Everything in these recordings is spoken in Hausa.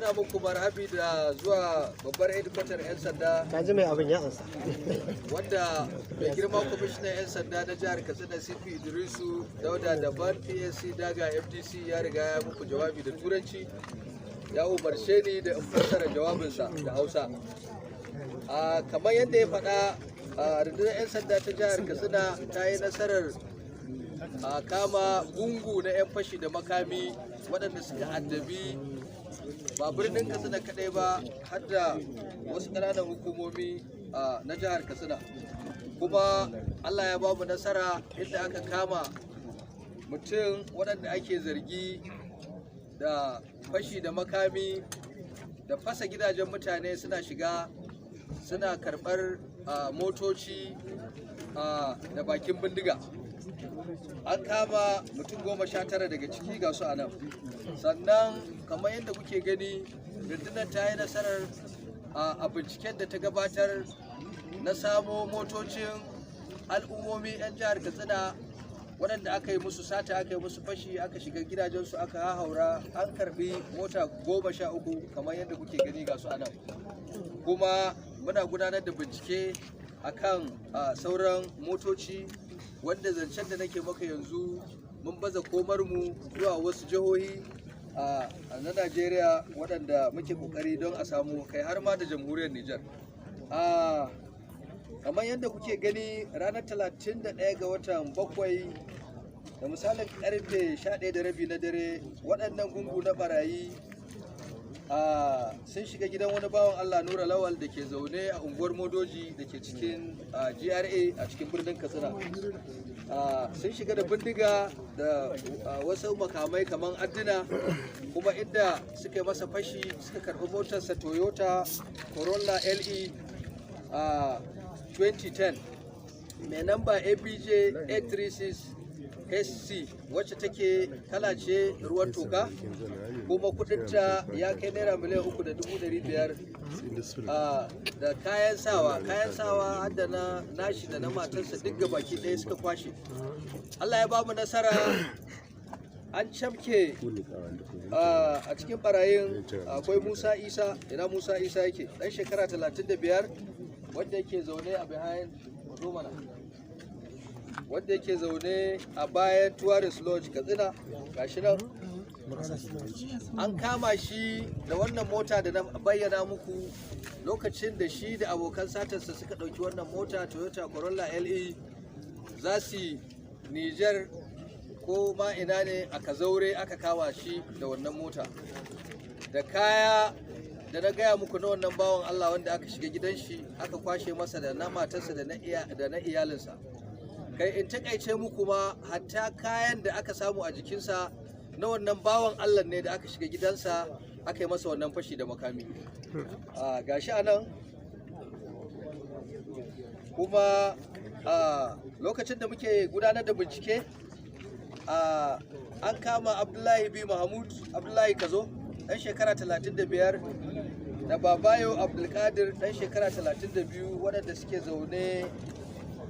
Muna muku marhabi da zuwa babbar hedikwatar 'yan sanda, Ka ji mai abin ya ansa. wanda mai girma kwamishinan 'yan sanda na jihar Katsina, CP Idrisu Dauda Daban, PSC daga FDC, ya riga ya muku jawabi da Turanci, ya umarce ni da in fassara jawabinsa da Hausa. Kamar yadda ya faɗa, rundunar 'yan sanda ta jihar Katsina ta yi nasarar a kama gungu na 'yan fashi da makami waɗanda suka addabi ba birnin Katsina kaɗai ba, har da wasu ƙananan hukumomi na jihar Katsina. Kuma Allah ya ba mu nasara inda aka kama mutum waɗanda ake zargi da fashi da makami da fasa gidajen mutane, suna shiga suna karɓar motoci da bakin bindiga. An kama mutum 19 daga ciki, ga su a nan. Sannan kamar yadda kuke gani, rundunar ta yi nasarar a binciken da ta gabatar na samo motocin al'ummomi 'yan jihar Katsina waɗanda aka yi musu sata, aka yi musu fashi, aka shiga gidajensu aka hahaura. An karbi mota 13 kamar yadda kuke gani, ga su a nan. Kuma muna gudanar da bincike akan sauran motoci, wanda zancen da nake maka yanzu mun baza komar mu zuwa wasu jihohi na Najeriya waɗanda muke kokari don a samu kai, har ma da jamhuriyar Nijar. Kamar yadda kuke gani, ranar 31 ga watan bakwai da misalin karfe 11:30 na dare, waɗannan gungu na barayi sun shiga gidan wani bawan Allah, Nura Lawal, da ke zaune a unguwar Modoji da ke cikin GRA a cikin birnin Katsina. Sun shiga da bindiga da wasu makamai kamar adduna, kuma inda suka yi masa fashi suka karɓi motarsa Toyota Corolla LE 2010 mai namba ABJ 836 SC, wacce take kala ce ruwan toka, kuma kudinta ya kai naira 3,500,000, da kayan sawa har da na nashi da na matarsa duk baki ɗaya suka kwashe. Allah ya bamu nasara, an cafke a cikin barayin akwai Musa Isa. Ina Musa Isa yake? Dan shekara 35, wanda yake zaune a behind Romana, wanda yake zaune a bayan Tourist Lodge, Katsina. Gashi nan, an kama shi da wannan mota da na bayyana muku lokacin da shi da abokan satarsa suka ɗauki wannan mota Toyota Corolla LE za su Nijar ko ma ina ne. A Kazaure aka kama shi da wannan mota da kaya da na gaya muku na wannan bawan Allah wanda aka shiga gidan shi aka kwashe masa da na matarsa da na iyalinsa. Kai, in takaice muku ma, hatta kayan da aka samu a jikinsa na wannan bawan Allah ne da aka shiga gidansa aka yi masa wannan fashi da makami. Gashi a nan. Kuma a lokacin da muke gudanar da bincike, an kama Abdullahi B Mahmud. Abdullahi, kazo, ɗan shekara 35, da Babayo Abdulkadir, ɗan shekara 32, waɗanda suke zaune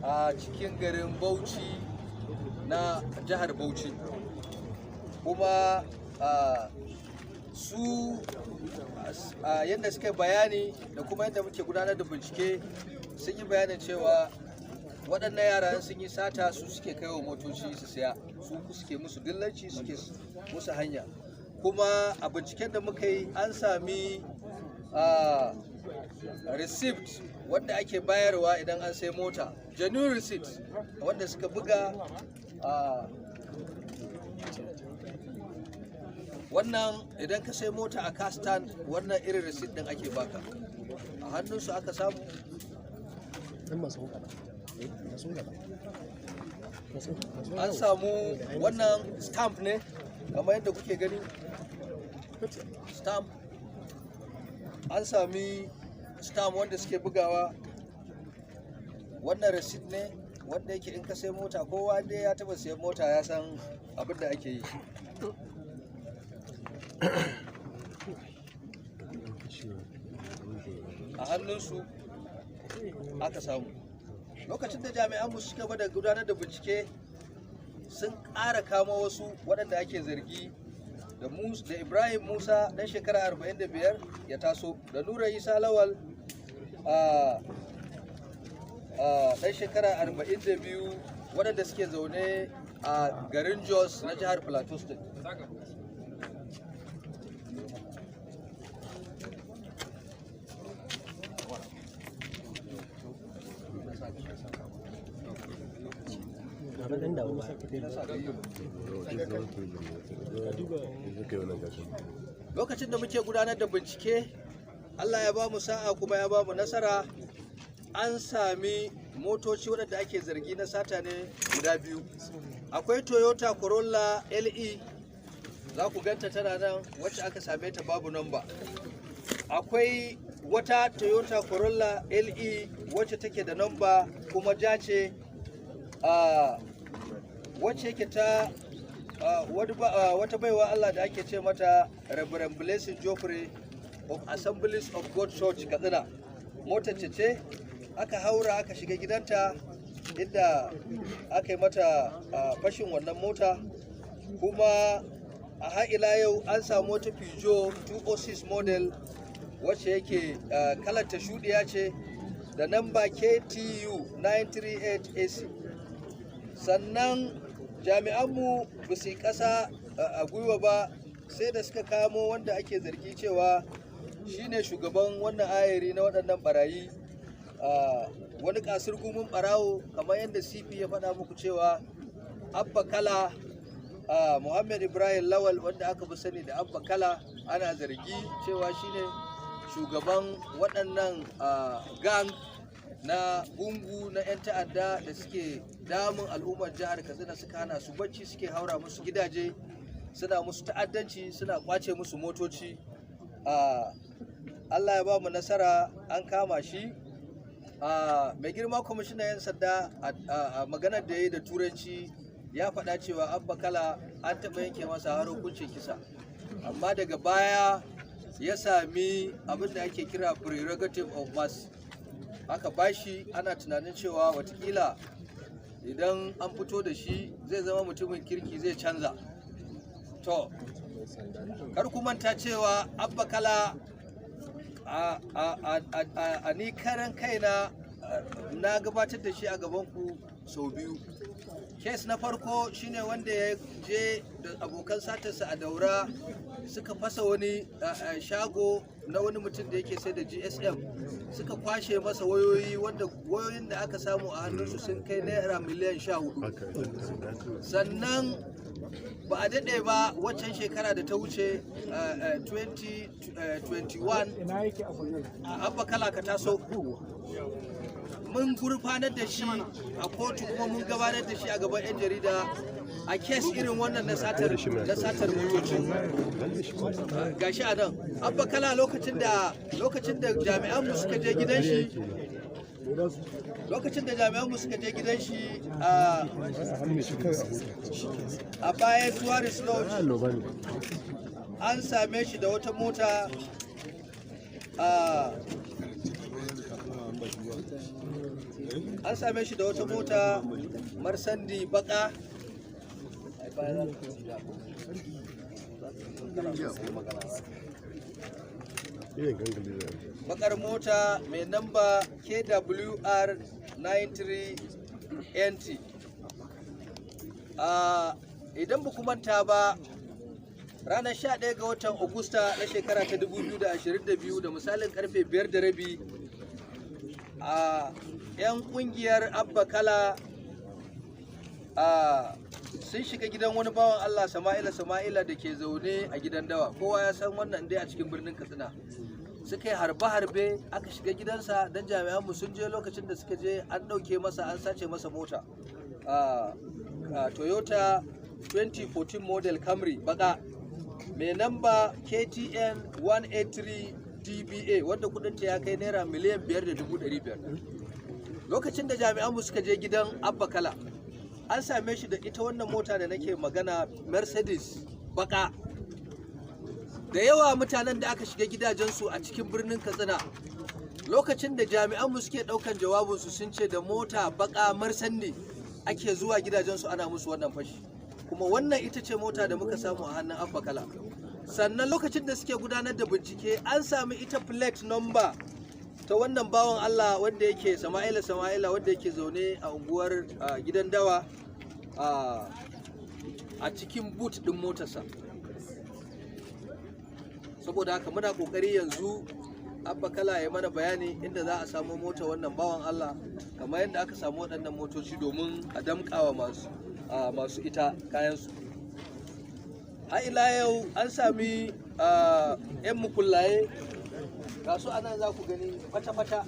a cikin garin Bauchi na jihar Bauchi. Kuma su yadda suka bayani da kuma yadda muke gudanar da bincike, sun yi bayanin cewa waɗannan yara sun yi sata, su suke kai wa motoci su siya, su suke musu dillanci, suke musu hanya. Kuma a binciken da muka yi, an sami receipt wanda ake bayarwa idan an sai mota, genuine receipt wanda suka buga. Wannan idan ka sai mota a car stand, wannan irin receipt din ake baka. A hannunsu aka samu. Ɗan masu gaba. Masu gaba. An samu wannan stamp ne, kamar yadda kuke gani, stamp. An sami stamp wanda suke bugawa. Wannan receipt ne wanda yake in ka sai mota, kowa dai ya taba sayan mota ya san abin da ake yi. A hannunsu aka samu. Lokacin da jami'an mu suka gaba da gudanar da bincike, sun ƙara kama wasu waɗanda ake zargi. Da Ibrahim Musa dan shekara 45 ya taso, da Nura Isa Lawal dan shekara 42, waɗanda suke zaune a garin Jos na jihar Plateau State. Baba dan dawo ba. Lokacin da muke gudanar da bincike, Allah ya ba mu sa'a kuma ya ba mu nasara, an sami motoci waɗanda ake zargi na sata ne guda biyu. Akwai Toyota Corolla LE, za ku ganta tana nan, wacce aka same ta babu namba. Akwai wata Toyota Corolla LE wacce take da namba kuma ja ce, wacce yake ta wata baiwa Allah da ake ce mata Reverend Blessing Joffrey of Assemblies of God Church Katsina. Motar ce aka haura aka shiga gidanta, inda aka yi mata fashin wannan mota. Kuma a har ila yau an samu wata Peugeot 206 model wacce yake kalarta shuɗiya ce da namba KTU 938 AC. Sannan jami'anmu ba su yi ƙasa a gwiwa ba, sai da suka kamo wanda ake zargi cewa shine shugaban wannan ayari na waɗannan barayi, wani kasir gumin barawo, kamar yadda CP ya faɗa muku cewa Abba Kala, Muhammad Ibrahim Lawal, wanda aka fi sani da Abba Kala. Ana zargi cewa shine shugaban waɗannan gang na gungu na 'yan ta'adda da suke damun al'ummar jihar Katsina, suka hana su bacci, suke haura musu gidaje, suna musu ta'addanci, suna kwace musu motoci. Allah ya ba mu nasara, an kama shi. Mai girma kwamishinan 'yan sanda, a maganar da ya yi da Turanci, ya faɗa cewa Abba Kala an taɓa yanke masa har hukuncin kisa, amma daga baya ya sami abin da ake kira prerogative of mercy aka bashi. Ana tunanin cewa watakila idan an fito da shi zai zama mutumin kirki, zai canza. To, kar ku manta cewa Abba Kala, a ni karan kaina na gabatar da shi a gabanku sau biyu. Case na farko shine wanda ya je da abokan satarsa a Daura, suka fasa wani shago na wani mutum da yake sai da GSM, suka kwashe masa wayoyi, wanda wayoyin da aka samu a hannunsu sun kai naira miliyan 14. Sannan ba a daɗe ba, waccan shekara da ta wuce, 2021, Abba Kala, ka taso, mun gurfanar da shi a kotu kuma mun gabatar da shi a gaban 'yan jarida a case irin wannan na satar motoci. Gashi a nan, Abba Kala, lokacin da jami'an mu suka je gidan shi, lokacin da jami'an mu suka je gidan shi a bayan Tourist Lodge, an same shi da wata mota a an same shi da wata mota Marsandi baka. Ai, baya za ka ci. Bakar mota mai namba KWR 93 NT. Idan ba ku manta ba, ranar 11 ga watan Agusta na shekara ta 2022, da misalin karfe 5:30, a 'yan kungiyar Abba Kala sun shiga gidan wani bawan Allah, Sama'ila Sama'ila, da ke zaune a Gidan Dawa. Kowa ya san wannan dai a cikin birnin Katsina. Suka yi harbe-harbe, aka shiga gidansa don jami'anmu sun je. Lokacin da suka je, an ɗauke masa, an sace masa mota, Toyota 2014 model Camry baka mai namba KTN 183 DBA, wanda kudinta ya kai naira miliyan 5.500. Lokacin da jami'anmu suka je gidan Abba Kala, an same shi da ita wannan mota da nake magana, Mercedes baka. Da yawa mutanen da aka shiga gidajensu a cikin birnin Katsina, lokacin da jami'anmu suke daukan jawabinsu, sun ce da mota baka Marsandi ake zuwa gidajensu ana musu wannan fashi. Kuma wannan ita ce mota da muka samu a hannun Abba Kala. Sannan lokacin da suke gudanar da bincike, an sami ita plate number ta wannan bawan Allah wanda yake Sama'ila Sama'ila, wanda yake zaune a unguwar Gidan Dawa, a cikin boot din motarsa. Saboda haka muna kokari yanzu Abba Kala ya mana bayani inda za a samu mota wannan bawan Allah, kamar yadda aka samu waɗannan motoci, domin a damƙawa masu ita kayansu. Har ila yau an sami 'yan mukullaye, ga su anan za ku gani fata-fata,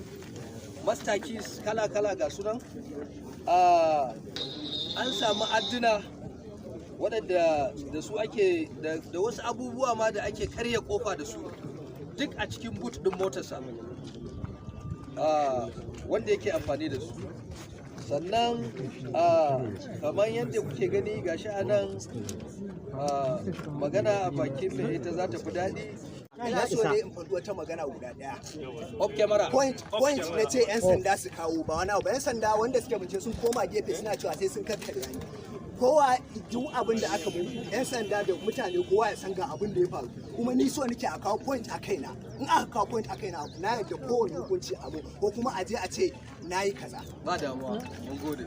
master keys kala-kala ga sunan. An sami adduna waɗanda da su ake da wasu abubuwa ma da ake karya kofa da su, duk a cikin boot ɗin motarsa wanda yake amfani da su. Sannan kamar yadda kuke gani gashi a nan, magana a bakin mai ita za ta fi daɗi. Ina so ne in faɗi wata magana guda ɗaya. Off camera. Point point na ce 'yan sanda su kawo, ba wani abu ba. 'Yan sanda wanda suke bincike sun koma gefe suna cewa sai sun karkarya ni. Kowa duk abin da aka mu 'yan sanda da mutane, kowa ya san ga abin da ya faru. Kuma ni so nake a kawo point a kaina. In aka kawo point a kaina, na yadda kowane hukunci abu ko kuma a je a ce na yi kaza. Ba damuwa, mun gode.